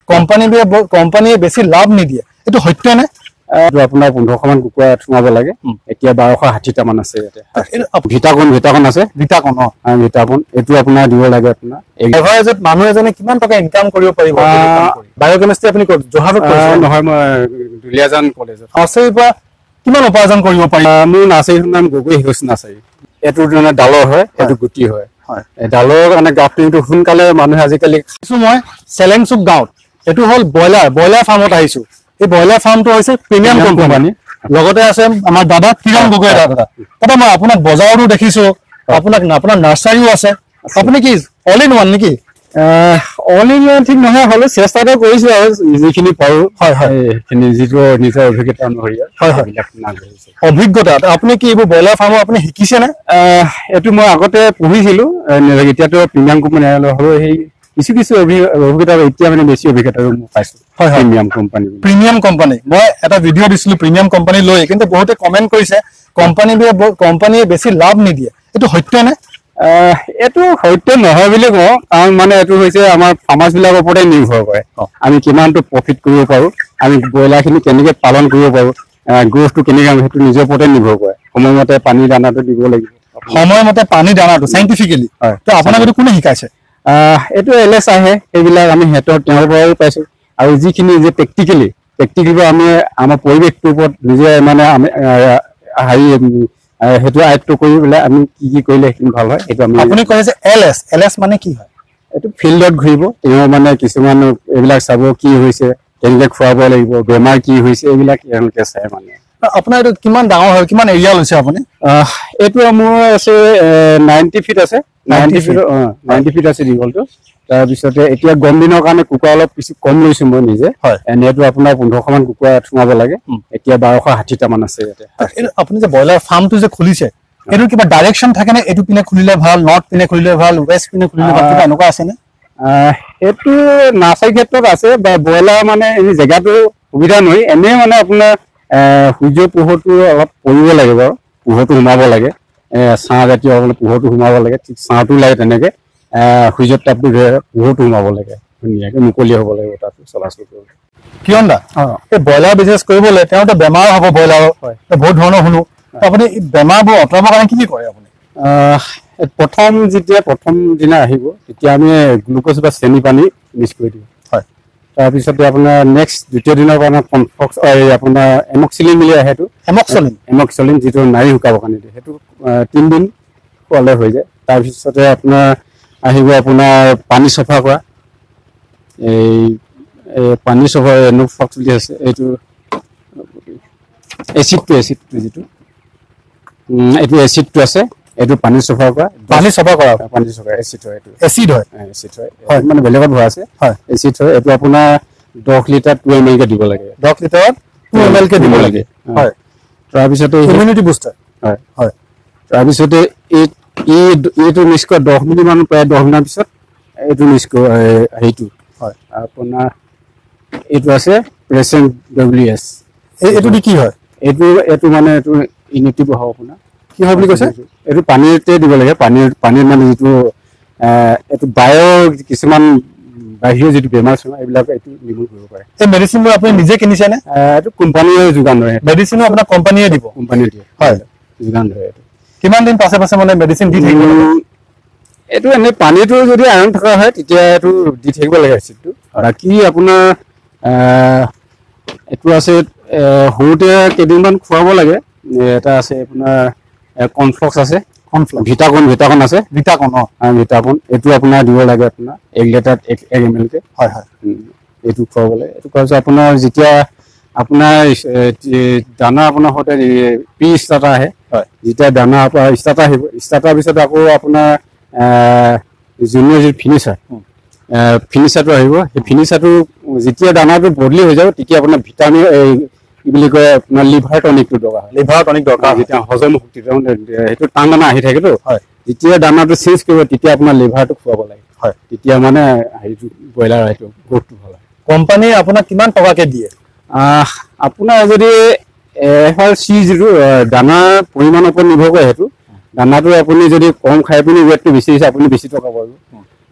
কোম্পানীয়ে বেছি লাভ নিদিয়ে, এইটো সত্য নে? এইটো আপোনাৰ 1500 মান কুকুৰা সোমাব লাগে, এতিয়া 1260টা মান আছে ইয়াতে। ভিটাকন আছে, ভিটাকন, অ ভিটাকন এইটো আপোনাৰ দিব লাগে। আপোনাৰ এভাৰেজত মানুহ এজনে কিমান টকা ইনকাম কৰিব পাৰিব? বায়'কেমিষ্ট্ৰি আপুনি ক'ত, যোৰহাটত কৰিছে? নহয়, মই দুলীয়াজান কলেজত। নাৰ্চাৰীৰ পৰা কিমান উপাৰ্জন কৰিব পাৰি? মোৰ নাৰ্চাৰীখনৰ নাম গগৈ হিলছ নাৰ্চাৰী। এইটো মানে ডালৰ হয়, এইটো গুটি হয়। ডালৰ মানে গ্ৰাফটিংটো সোনকালে মানুহে আজিকালি। মই চেলেংচুক গাঁৱত, এইটো হ'ল ব্ৰইলাৰ ফাৰ্মত আহিছো। এই ব্ৰইলাৰ ফাৰ্মটো হৈছে প্ৰিমিয়াম কোম্পানী, লগতে আছে আমাৰ দাদা কিৰণ গগৈ দাদা। দাদা, মই আপোনাক বজাৰতো দেখিছো, আপোনাৰ নাৰ্চাৰীও আছে, আপুনি কি অল ইন ওৱান নেকি? অল ইন ওৱান ঠিক নহয়, হ'লেও চেষ্টাটো কৰিছো আৰু যিখিনি পাৰো। হয় হয়, সেইখিনি যিটো নিজৰ অভিজ্ঞতা অনুসৰি। হয় হয়, অভিজ্ঞতা। আপুনি কি এইবোৰ ব্ৰইলাৰ ফাৰ্মৰ আপুনি শিকিছেনে? এইটো মই আগতে পঢ়িছিলো, এতিয়াতো প্ৰিমিয়াম কোম্পানী হ'লেও সেই কিছু কিছু অভিজ্ঞতা এতিয়া মানে বেছি অভিজ্ঞতা মই পাইছো। হয় হয়, প্ৰিমিয়াম কোম্পানী। প্ৰিমিয়াম কোম্পানী, মই এটা ভিডিঅ' দিছিলো প্ৰিমিয়াম কোম্পানী লৈ, কিন্তু বহুতে কমেণ্ট কৰিছে কোম্পানীয়ে বেছি লাভ নিদিয়ে, এইটো সত্য নে? এইটো সত্য নহয় বুলি কওঁ, কাৰণ মানে এইটো হৈছে আমাৰ ফাৰ্মাৰ্চ বিলাকৰ ওপৰতে নিৰ্ভৰ কৰে। আমি কিমানটো প্ৰফিট কৰিব পাৰো, আমি ব্ৰইলাৰখিনি কেনেকে পালন কৰিব পাৰো, গ্ৰ'থটো কেনেকে, আমি সেইটো নিজৰ ওপৰতে নিৰ্ভৰ কৰে। সময়মতে পানী দানাটো দিব লাগিব, সময়মতে পানী দানাটো চাইণ্টিফিকেলি। তো আপোনাক এইটো কোনে শিকাইছে? এইটো এল এছ আহে, সেইবিলাক আমি সিহঁতৰ তেওঁৰ পৰাও পাইছোঁ। আৰু যিখিনি যে প্ৰেক্টিকেলি আমি আমাৰ পৰিৱেশটোৰ ওপৰত নিজে মানে আমি হেৰি সেইটো আয়ত্ব কৰি পেলাই আমি কি কি কৰিলে সেইখিনি ভাল হয়, সেইটো আমি। আপুনি কয় যে এল এছ, এল এছ মানে কি হয়? এইটো ফিল্ডত ঘূৰিব তেওঁ, মানে কিছুমান এইবিলাক চাব কি হৈছে, কেনেকৈ খুৱাব লাগিব, বেমাৰ কি হৈছে, এইবিলাক তেওঁলোকে চাই। মানে আপোনাৰ এইটো কিমান ডাঙৰ হয়, কিমান এৰিয়া লৈছে আপুনি? এইটো মোৰ আছে 90 ফিট আছে, 90 ফিট, 90 ফিট আছে দীঘলটো। তাৰপিছতে এতিয়া গৰম দিনৰ কাৰণে কুকুৰা অলপ কিছু কম লৈছো মই নিজে। এনেইতো আপোনাৰ 1500 মান কুকুৰা সোমাব লাগে, এতিয়া 1260টা মান আছে ইয়াতে। আপুনি যে ব্ৰইলাৰ ফাৰ্মটো যে খুলিছে, এইটো কিবা ডাইৰেকশ্যন থাকে নে? এইটো পিনে খুলিলে ভাল, নৰ্থ পিনে খুলিলে ভাল, ৱেষ্ট পিনে খুলিলে ভাল, কিবা এনেকুৱা আছে নে? সেইটো নাৰ্চাৰী ক্ষেত্ৰত আছে, বা ব্ৰইলাৰ মানে এই জেগাটো সুবিধা নহয়, এনেই মানে আপোনাৰ সূৰ্য পোহৰটো অলপ পৰিব লাগে বাৰু, পোহৰটো সোমাব লাগে, ছাঁ জাতীয় পোহৰটো সোমাব লাগে, ঠিক ছাঁটো লাগে তেনেকে, সূৰ্যৰ তাপটো পোহৰটো সোমাব লাগে, ধুনীয়াকে মুকলি হ'ব লাগিব, তাত চলাচল কৰিব। কিৰণ দা, এই ব্ৰইলাৰ বিজনেছ কৰিবলৈ তেওঁতো বেমাৰ হ'ব ব্ৰইলাৰৰ, বহুত ধৰণৰ শুনো, আপুনি বেমাৰবোৰ আঁতৰাবৰ কাৰণে কি কি কৰে আপুনি? প্ৰথম যেতিয়া প্ৰথম দিনা আহিব তেতিয়া আমি গ্লুক'জ বা চেনি পানী মিক্স কৰি দিওঁ। হয়। তাৰপিছতে আপোনাৰ নেক্সট দ্বিতীয় দিনৰ কাৰণে কনফক্স, আপোনাৰ এমক্সিলিন বুলি আহে, সেইটো এমক্সিলিন যিটো নাড়ী শুকাবৰ কাৰণে দিয়ে, সেইটো 3 দিন খোৱালে হৈ যায়। তাৰপিছতে আপোনাৰ আহিব আপোনাৰ পানী চফা কৰা, এই পানী চফা এনফক্স বুলি আছে, এইটো এচিডটো যিটো এইটো এচিডটো আছে, এইটো পানী চফা কৰা, পানী চফা কৰা, পানী চফা এচিড হয়, এইটো এচিড হয়, এচিড হয়, মানে বেলেগত ভৰা আছে, এচিড হয়। এইটো আপোনাৰ 10 লিটাৰ 2 ml কে দিব লাগে, 10 লিটাৰত 2 ml কে দিব লাগে। হয়। তাৰপিছতে ইমিউনিটি বুষ্টাৰ। হয় হয়। তাৰপিছতে এইটো মিক্স কৰা 10 মিনিট মান, প্ৰায় 10 মিনিটৰ পিছত এইটো মিক্স সেইটো হয় আপোনাৰ এইটো আছে প্ৰেচেণ্ট ডব্লিউ এছ। এইটো দি কি হয়? এইটো মানে এইটো ইউনিটি বহাব আপোনাৰ। কি হয় বুলি কৈছে? এইটো পানীতে দিব লাগে, পানীৰ মানে যিটো এইটো বায়'ৰ কিছুমান বাহিৰৰ যিটো বেমাৰ চেমাৰ এইবিলাক এইটো নিৰ্মূল কৰিব পাৰে। এই মেডিচিনবোৰ আপুনি নিজে কিনিছে নে? এইটো কোম্পানীয়ে যোগান ধৰে। মেডিচিনো আপোনাৰ কোম্পানীয়ে দিব? কোম্পানীয়ে দিয়ে। হয়, যোগান ধৰে। এইটো কিমান দিন পাছে পাছে মানে মেডিচিন দি থাকিব? এইটো এনেই পানীটো যদি আইৰণ থকা হয় তেতিয়া এইটো দি থাকিব লাগে এচিডটো। বাকী আপোনাৰ এইটো আছে সৰুতে কেইদিনমান খুৱাব লাগে। এটা আছে আপোনাৰ কনফ্লক্স আছে, ভিটাকন আছে, ভিটাকন, ভিটাকন এইটো আপোনাৰ দিব লাগে আপোনাৰ 1 লিটাৰত 1 ml কে। হয় হয়, এইটো খুৱাব লাগে। এইটো খোৱাৰ পিছত আপোনাৰ যেতিয়া আপোনাৰ দানা আপোনাৰ সৈতে প্ৰি ষ্টাৰ্টাৰ আহে, যেতিয়া দানা আপোনাৰ ষ্টাৰ্টাৰ আহিব, ষ্টাৰ্টাৰ পিছত আকৌ আপোনাৰ জুনিয়ৰ যিটো ফিনিচাৰ, ফিনিচাৰটো আহিব। সেই ফিনিচাৰটো যেতিয়া দানাটো বদলি হৈ যাব তেতিয়া আপোনাৰ ভিটামিন এই কি বুলি কয় আপোনাৰ লিভাৰ টনিকটো দৰকাৰ হয়। লিভাৰ টনিক দৰকাৰ, যেতিয়া হজম শক্তি সেইটো টান দানা আহি থাকেতো, যেতিয়া দানাটো চেঞ্জ কৰিব তেতিয়া আপোনাৰ লিভাৰটো খুৱাব লাগে। হয়, তেতিয়া মানে হেৰিটো ব্ৰইলাৰ সেইটো গ্ৰ'থটো ভাল হয়। কোম্পানীয়ে আপোনাক কিমান টকাকে দিয়ে? আপোনাৰ যদি এফ আৰ চি যিটো দানাৰ পৰিমাণৰ ওপৰত নিৰ্ভৰ কৰে, সেইটো দানাটো আপুনি যদি কম খাই পিনি ৱেটটো বেছি হৈছে আপুনি বেছি টকা পাব।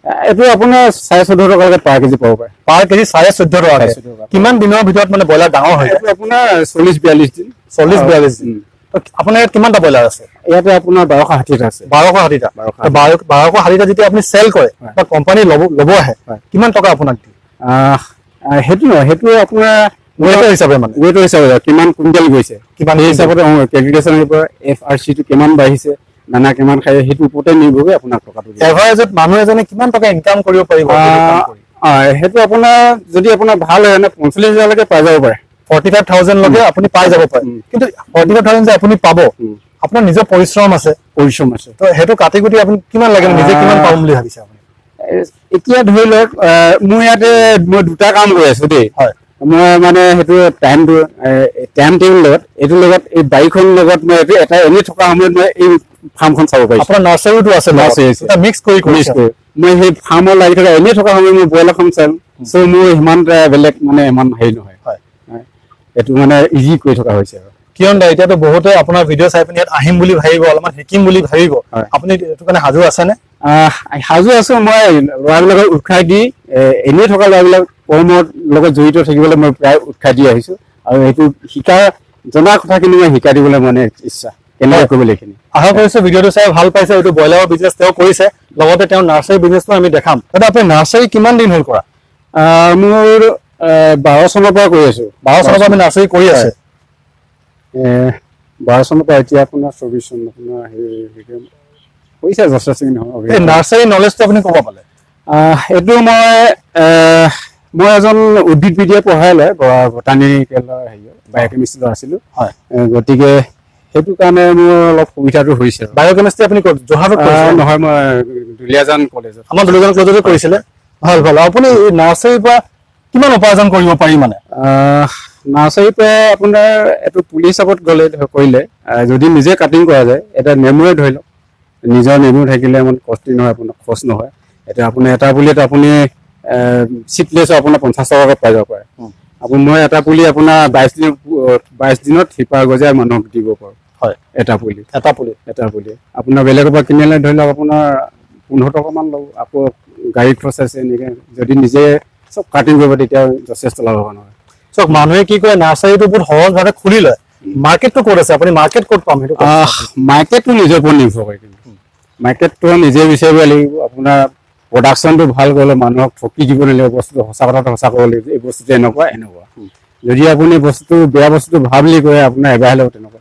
এইটো আপোনাৰ 14.5 টকালৈকে পাৰ কেজি পাব পাৰে। পাৰ কেজি 14.5 টকা। কিমান দিনৰ ভিতৰত মানে ব্ৰইলাৰ ডাঙৰ হয়? এইটো আপোনাৰ 40-42 দিন। 40-42 দিন। আপোনাৰ ইয়াত কিমানটা ব্ৰইলাৰ আছে? ইয়াতে আপোনাৰ 1260টা আছে। 1260টা। 1260টা যেতিয়া আপুনি চেল কৰে বা কোম্পানী ল'ব আহে, কিমান টকা আপোনাক দিয়ে? সেইটো নহয়, সেইটো আপোনাৰ ৱেটৰ হিচাপে, মানে ৱেটৰ হিচাপে কিমান কুইণ্টেল গৈছে, কিমান সেই হিচাপতে কেলকুলেশ্যন আহিব। এফ আৰ চিটো কিমান বাঢ়িছে, দানা কিমান খাই, সেইটো ওপৰতে নিৰ্ভৰ কৰি আপোনাক টকাটো দিয়ে। এভাৰেজত মানুহ এজনে কিমান টকা ইনকাম কৰিব পাৰিব? সেইটো আপোনাৰ যদি আপোনাৰ ভাল হয় মানে 45,000লৈকে পাই যাব পাৰে। 45,000লৈকে আপুনি পাই যাব পাৰে। কিন্তু 45,000 যে আপুনি পাব, আপোনাৰ নিজৰ পৰিশ্ৰম আছে। পৰিশ্ৰম আছে। তো সেইটো কাটি কুটি আপুনি কিমান লাগে, নিজে কিমান পাম বুলি ভাবিছে আপুনি? এতিয়া ধৰি লওক মোৰ ইয়াতে মই দুটা কাম কৰি আছো দেই। মই মানে সেইটো টাইমটো টাইম টেবুল লগত এইটোৰ লগত এই বাৰীখনৰ লগত মই এইটো এটা এনেই থকা সময়ত মই এই ফাৰ্মখন চাব পাৰিছোঁ। আপোনাৰ নাৰ্চাৰীটো আছে, নাৰ্চাৰী আছে, মিক্স কৰি মিক্স কৰি মই সেই ফাৰ্মত লাগি থকা এনেই থকা সময়ত মই ব্ৰইলাৰখন চাম। চ' মোৰ সিমান বেলেগ মানে ইমান হেৰি নহয়, এইটো মানে ইজি কৰি থকা হৈছে। আৰু কিয়ন দা, এতিয়াতো বহুতে আপোনাৰ ভিডিঅ' চাই পিনি ইয়াত আহিম বুলি ভাবিব, অলপমান শিকিম বুলি ভাবিব, আপুনি এইটো কাৰণে সাজু আছেনে? সাজু আছো। মই ল'ৰাবিলাকক উৎসাহ দি, এনেই থকা ল'ৰাবিলাক কৰ্মৰ লগত জড়িত থাকিবলৈ মই প্ৰায় উৎসাহ দি আহিছো। আৰু সেইটো শিকা জনা কথাখিনি মই শিকাই দিবলৈ মানে ইচ্ছা, কেনেকৈ কৰিব এইখিনি। আশা কৰিছো ভিডিঅ'টো চাই ভাল পাইছে। এইটো ব্ৰইলাৰৰ বিজনেছ তেওঁ কৰিছে, লগতে তেওঁ নাৰ্চাৰী বিজনেছটো আমি দেখাম। দাদা, আপুনি নাৰ্চাৰী কিমান দিন হ'ল কৰা? মোৰ 12 চনৰ পৰা কৰি আছো। 12 চনৰ পৰা আপুনি নাৰ্চাৰী কৰি আছে? 12 চনৰ পৰা এতিয়া আপোনাৰ 24 চন আপোনাৰ হৈছে যথেষ্টখিনি। এই নাৰ্চাৰী নলেজটো আপুনি ক'ব পালে? এইটো মই এজন উদ্ভিদবিদে পঢ়াই লয়, বটানিকেলৰ হেৰি বায়'কেমিষ্ট্ৰি আছিলোঁ, গতিকে সেইটো কাৰণে মোৰ অলপ সুবিধাটো হৈছে। বায়'কেমিষ্ট্ৰি আপুনি যোৰহাটত কৰিছিলে? নহয়, মই দুলীয়াজান কলেজত। আমাৰ দুলীয়াজান কলেজতে কৰিছিলে। ভাল ভাল। আপুনি এই নাৰ্চাৰীৰ পৰা কিমান উপাৰ্জন কৰিব পাৰি? মানে নাৰ্চাৰীৰ পৰা আপোনাৰ এইটো পুলি হিচাপত গ'লে কৰিলে যদি নিজে কাটিং কৰা যায়, এটা নেমুৱে ধৰি লওক, নিজৰ নেমু থাকিলে ইমান কষ্টলি নহয়, আপোনাৰ খৰচ নহয়। এতিয়া আপুনি এটা পুলিত আপুনি চিটলেছ আপোনাৰ 50 টকাকৈ পাই যাব পাৰে। আপুনি মই এটা পুলি আপোনাৰ 22 দিনত শিপা গজাই মানুহক দিব পাৰোঁ। হয়, এটা পুলি। এটা পুলি। এটা পুলি আপোনাৰ বেলেগৰ পৰা কিনিলে ধৰি লওক আপোনাৰ 15 টকামান ল'ব, আকৌ গাড়ী খৰচ আছে। এনেকৈ যদি নিজে চব কাটিং কৰিব তেতিয়া যথেষ্ট লাভৱান হয়। চব মানুহে কি কৰে, নাৰ্চাৰীটো বহুত সহজভাৱে খুলি লয়। মাৰ্কেটটো ক'ত আছে? আপুনি মাৰ্কেট ক'ত পাম সেইটো? মাৰ্কেটটো নিজৰ ওপৰত নিৰ্ভৰ কৰে, কিন্তু মাৰ্কেটটো নিজে বিচাৰিব লাগিব। আপোনাৰ প্ৰডাকশ্যনটো ভাল কৰিলে মানুহক ঠগি দিব নালাগিব, বস্তুটো সঁচা কথাটো সঁচা ক'ব লাগিব, এই বস্তুটো এনেকুৱা এনেকুৱা। যদি আপুনি বস্তুটো বেয়া বস্তুটো ভাল বুলি কয়, আপোনাৰ এবাৰ হ'লেও তেনেকুৱা।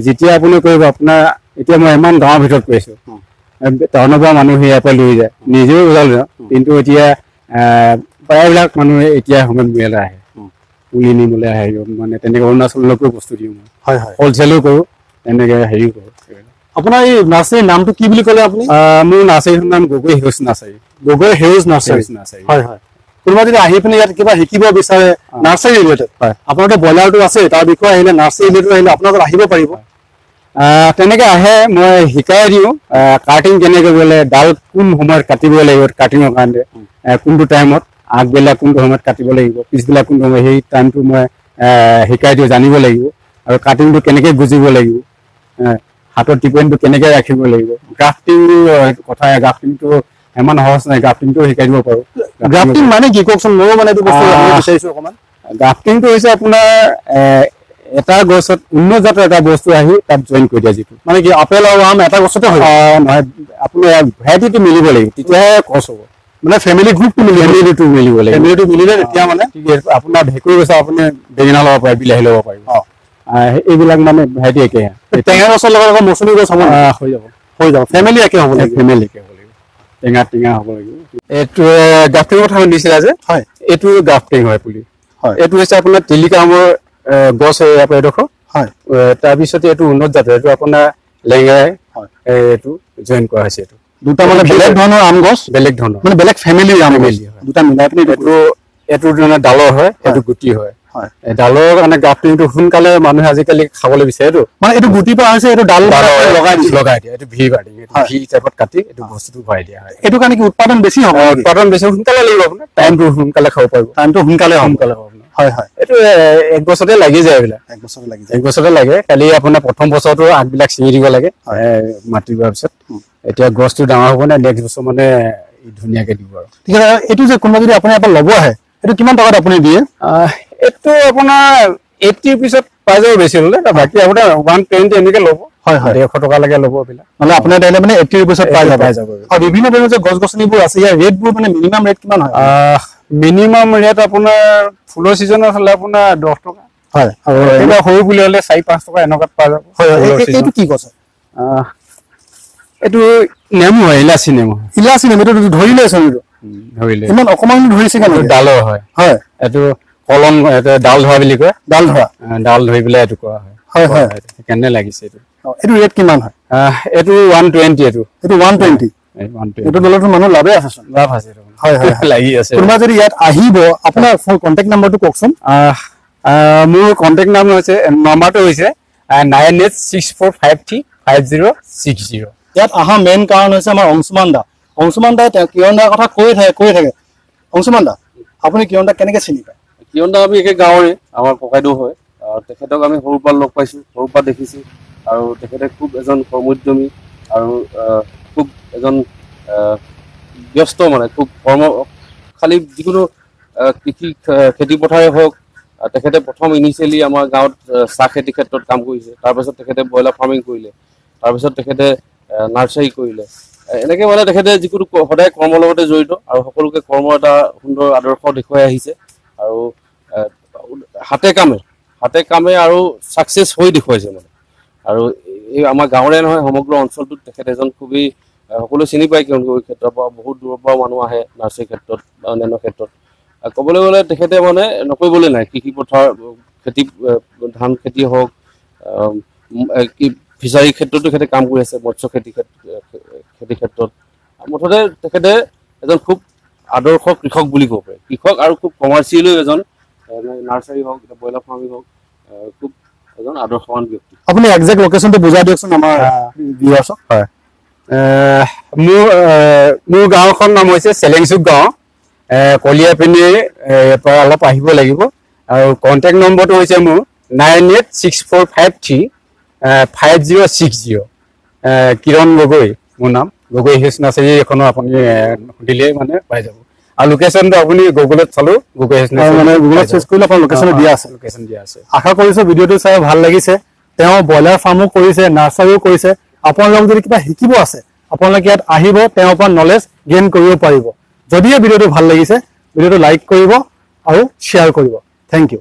যেতিয়া আপুনি কৰিব, আপোনাৰ এতিয়া মই ইমান গাঁৱৰ ভিতৰত কৰিছোঁ, টাউনৰ পৰা মানুহ ইয়াৰ পৰা লৈ যায়, নিজেও ওলাল যাওঁ। কিন্তু এতিয়া প্ৰায়বিলাক মানুহে এতিয়া সময়ত মোৰ আহে, পুলি নিবলৈ আহে, মানে তেনেকৈ অৰুণাচললৈকেও বস্তু দিওঁ মই। হয় হয়, হ'লচেলো কৰোঁ, তেনেকৈ হেৰিও কৰোঁ। আপোনাৰ এই নাৰ্চাৰীৰ নামটো কি বুলি ক'লে আপুনি? মোৰ নাৰ্চাৰীখনৰ নাম গগৈ সেউজ নাৰ্চাৰী। গগৈ সেউজ নাৰ্চাৰী। নাৰ্চাৰী। হয় হয়। কোনোবা যদি আহি পিনে ইয়াত কিবা শিকিব বিচাৰে নাৰ্চাৰী ৰিলেটেড, আপোনালোকে ব্ৰইলাৰটো আছে তাৰ বিষয়ে আহিলে, নাৰ্চাৰী ৰিলেটেড আহিলে আপোনাৰ তাত আহিব পাৰিব। তেনেকৈ আহে, মই শিকাই দিওঁ কাটিং কেনেকৈ কৰিব লাগে, ডাল কোন সময়ত কাটিব লাগিব, কাটিঙৰ কাৰণে কোনটো টাইমত, আগবেলা কোনটো সময়ত কাটিব লাগিব, পিছবেলা কোনটো সময়ত, সেই টাইমটো মই শিকাই দিওঁ, জানিব লাগিব। আৰু কাটিংটো কেনেকৈ গুজিব লাগিব, হাতৰ টিপনিটো কেনেকৈ ৰাখিব লাগিব, গ্ৰাফটিং কথা, গ্ৰাফটিংটো ইমান সহজ নাই, গ্ৰাফটিংটো শিকাই দিব পাৰোঁ। গ্ৰাফটিং মানে কি কওকচোন, ময়ো মানে এইটো বস্তু জানিব বিচাৰিছোঁ অকণমান। গ্ৰাফটিংটো হৈছে আপোনাৰ এটা গছত অন্য জাতৰ এটা বস্তু আহি তাত জইন কৰি দিয়া, যিটো মানে কি আপেল আৰু আম এটা গছতে হয় নহয়, আপোনাৰ ভেৰাইটিটো মিলিব লাগিব, তেতিয়াহে গছ হ'ব। মানে ফেমিলি গ্ৰুপটো মিলিব, ফেমিলিটো মিলিব লাগিব, ফেমিলিটো মিলিলে তেতিয়া মানে আপোনাৰ ভেকুৰী গছ আপুনি বেঙেনা ল'ব পাৰে, বিলাহী ল'ব পাৰিব, এইবিলাক মানে ভেৰাইটি একে। টেঙা গছৰ লগত আকৌ মৌচুমী গছ হ'ব, হৈ যাব, হৈ যাব, ফেমিলি একে হ'ব লাগিব, ফেমিলি একে হ'ব লাগিব, টেঙা টেঙা হ'ব লাগিব। এইটো গ্ৰাফটিঙৰ কথা সুধিছিলা যে, হয়, এইটো গ্ৰাফটিং হয় পুলি। হয়, এইটো হৈছে আপোনাৰ টিলিকামৰ গছ ইয়াৰ পৰা এডোখৰ। হয়, তাৰপিছতে এইটো উন্নত জাতৰ, এইটো আপোনাৰ লেঙেৰাই, এইটো জইন কৰা হৈছে। এইটো দুটা মানে বেলেগ ধৰণৰ আম গছ, বেলেগ ধৰণৰ মানে বেলেগ ফেমিলিৰ আম গছ, দুটা মিলাই পিনি এইটো মানে ডালৰ হয়, এইটো গুটি হয়। ডালৰ মানে গ্ৰাফটিংটো সোনকালে মানুহে আজিকালি খাবলৈ বিচাৰেতো, মানে এইটো গুটিৰ পৰা হৈছে, এইটো ডাল লগাই দিয়ে, এইটো ভি কাটিং, এইটো ভি টাইপত কাটি এইটো বস্তুটো ভৰাই দিয়া হয়। এইটো কাৰণে কি উৎপাদন বেছি হ'ব? উৎপাদন বেছি সোনকালে লাগিব, আপোনাৰ টাইমটো সোনকালে খাব পাৰিব, টাইমটো সোনকালে সোনকালে হ'ব। হয় হয়, এইটো এক বছৰতে লাগি যায়, এইবিলাক এক বছৰতে লাগি যায়, এক বছৰতে লাগে। খালি আপোনাৰ প্ৰথম বছৰটো আগবিলাক ছিঙি দিব লাগে মাটি ৰোৱাৰ পিছত। এতিয়া গছটো ডাঙৰ হ'ব নে নেক্সট বছৰ মানে ধুনীয়াকে দিব। আৰু ঠিক আছে, এইটো যে কোনোবা যদি আপুনি এবাৰ ল'ব আহে, এইটো কিমান টকাত আপুনি দিয়ে? এইটো আপোনাৰ 80 ৰুপিছত পাই যাব বেছি ল'লে, বাকী আপোনাৰ 120 এনেকে ল'ব। হয় হয়, 150 টকালৈকে ল'ব এইবিলাক। মানে আপোনাৰ দিলে মানে 80 ৰুপিছত পাই যাব। আৰু বিভিন্ন ধৰণৰ যে গছ গছনিবোৰ আছে, ইয়াৰ ৰেটবোৰ মানে মিনিমাম ৰেট কিমান হয়? মিনিমাম ৰেট আপোনাৰ ফুলৰ ছিজনত হ'লে আপোনাৰ 10 টকা। হয়, আৰু এনেকুৱা সৰু পুলি হ'লে 4-5 টকা এনেকুৱাত পাই যাব। হয়, এইটো কি গছ? এইটো নেমু হয়, ইলাচি নেমু। ইলাচি নেমু, এইটো ধৰি লৈছে, এইটো ধৰিলে ইমান অকণমান ধৰিছে কেনেকৈ? ডালৰ হয়। হয়, এইটো কলম, এইটো ডাল ধৰা বুলি কয়। ডাল ধৰা, ডাল ধৰি পেলাই এইটো কৰা হয়। হয় হয়, সেইকাৰণে লাগিছে এইটো। এইটো ৰেট কিমান হয়? এইটো 120। এইটো 120। এইটো ল'লেতো মানুহ লাভে আছে, লাভ আছে। হয় হয়, লাগি আছে। কোনোবা যদি ইয়াত আহিব, আপোনাৰ কণ্টেক্ট নাম্বাৰটো কওকচোন। মোৰ কণ্টেক্ট নাম্বাৰটো হৈছে 9864535060। ইয়াত অহা মেইন কাৰণ হৈছে আমাৰ অংশুমান দা। অংশুমান দাই তেওঁ কিৰণ দাৰ কথা কৈয়ে থাকে। অংশুমান দা, আপুনি কিৰণ দাক কেনেকে চিনি পায়? কিৰণ দা আমি একে গাঁৱৰে, আমাৰ ককাইদেউ হয়। তেখেতক আমি সৰুৰ পৰা লগ পাইছোঁ, সৰুৰ পৰা দেখিছোঁ। আৰু তেখেতে খুব এজন কৰ্মোদ্যমী আৰু খুব এজন ব্যস্ত, মানে খুব কৰ্ম খালী যিকোনো কৃষি খেতি পথাৰে হওক, তেখেতে প্ৰথম ইনিচিয়েলি আমাৰ গাঁৱত চাহ খেতিৰ ক্ষেত্ৰত কাম কৰিছে। তাৰপাছত তেখেতে ব্ৰইলাৰ ফাৰ্মিং কৰিলে, তাৰপিছত তেখেতে নাৰ্চাৰী কৰিলে। এনেকৈ মানে তেখেতে যিকোনো সদায় কৰ্মৰ লগতে জড়িত আৰু সকলোকে কৰ্মৰ এটা সুন্দৰ আদৰ্শ দেখুৱাই আহিছে। আৰু হাতে কামে আৰু ছাকচেছ হৈ দেখুৱাইছে মানে। আৰু এই আমাৰ গাঁৱৰে নহয়, সমগ্ৰ অঞ্চলটোত তেখেত এজন খুবেই সকলোৱে চিনি পায় কিয়নো এই ক্ষেত্ৰৰ পৰা বহুত দূৰৰ পৰাও মানুহ আহে নাৰ্চাৰী ক্ষেত্ৰত বা অন্যান্য ক্ষেত্ৰত। ক'বলৈ গ'লে তেখেতে মানে নকৰিবলৈ নাই, কৃষি পথাৰ খেতি, ধান খেতি হওক, ফিচাৰী ক্ষেত্ৰতো তেখেতে কাম কৰি আছে, মৎস্য খেতি ক্ষেত্ৰত। মুঠতে তেখেতে এজন খুব আদৰ্শ কৃষক বুলি ক'ব পাৰি। কৃষক আৰু খুব কমাৰ্চিয়েলো এজন, নাৰ্চাৰী হওক, ব্ৰইলাৰ ফাৰ্মিং হওক, খুব এজন আদৰ্শৱান ব্যক্তি। আপুনি একজেক্ট লোকেশ্যনটো বুজাই দিয়কচোন আমাৰ ভিউৱাৰ্ছক। হয়, মোৰ গাঁওখন নাম হৈছে চেলেংচুক গাঁও, কলীয়াপিনিৰ পৰা অলপ আহিব লাগিব। আৰু কণ্টেক্ট নম্বৰটো হৈছে মোৰ 9864535060। কিৰণ গগৈ মোৰ নাম, গগৈ হিলছ নাৰ্চাৰী এখনো আপুনি সুধিলেই মানে পাই যাব। আৰু লোকেশ্যনটো আপুনি গুগলত চালো, গগৈ হিলছ নাৰ্চাৰী মানে গুগলত চাৰ্চ কৰিলে আপোনাৰ লোকেশ্যন দিয়া আছে। লোকেশ্যন দিয়া আছে। আশা কৰিছোঁ ভিডিঅ'টো চাই ভাল লাগিছে। তেওঁ ব্ৰইলাৰ ফাৰ্মো কৰিছে, নাৰ্চাৰীও কৰিছে। আপোনালোক যদি কিবা শিকিব আছে, আপোনালোকে ইয়াত আহিব, তেওঁৰ পৰা নলেজ গেইন কৰিব পাৰিব। যদিহে ভিডিঅ'টো ভাল লাগিছে, ভিডিঅ'টো লাইক কৰিব আৰু শ্বেয়াৰ কৰিব। Thank you.